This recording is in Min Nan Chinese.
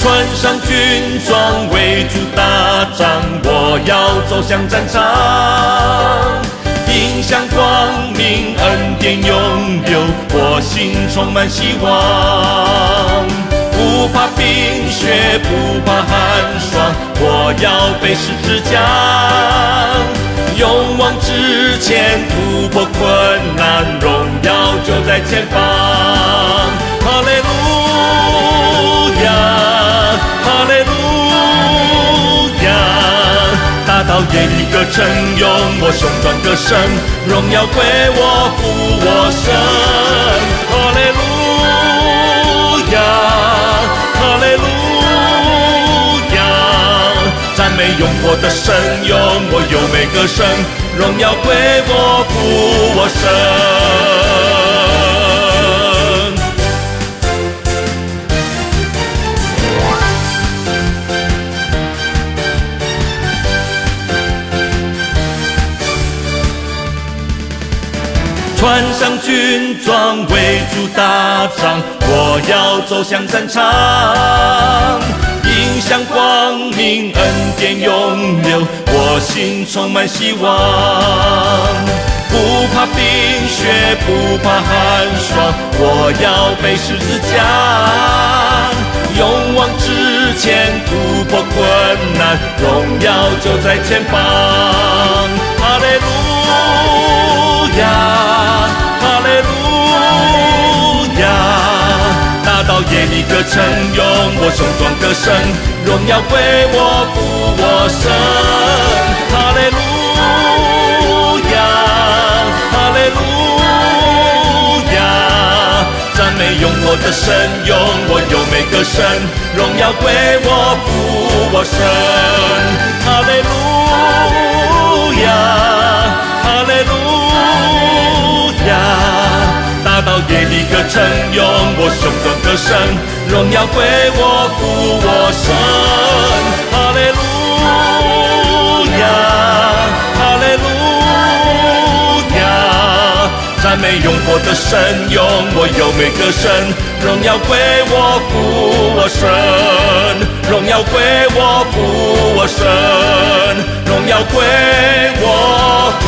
穿上軍裝為主打仗，我要走向戰場，迎向光明，恩典永留，我心充滿希望。不怕冰雪，不怕寒霜，我要背十字架，勇往直前，突破困難，榮耀就在前方。哈利路亞，哈利路亞，打到耶利哥城，用我雄壯歌聲，榮耀歸我父我神。哈利路亞，哈利路亞，讚美永活的神，用我優美歌聲，榮耀歸我父我神。穿上軍裝為主打仗，我要走向戰場，迎向光明，恩典永留，我心充滿希望。不怕冰雪，不怕寒霜，我要背十字架，勇往直前，突破困難，榮耀就在前方。哈利路亞，哈利路亞，打到耶利哥城，用我雄壯歌聲，榮耀歸我父我神。哈利路亞，哈利路亞，讚美永活的神，用我優美歌聲，榮耀歸我父我神。哈利路亞，哈利路亞，打到耶利哥城，用我雄壯歌聲，榮耀歸我父我神。哈利路亞，哈利路亞，讚美永活的神，用我優美歌聲，榮耀歸我父我神，榮耀歸我父我神，榮耀歸我父。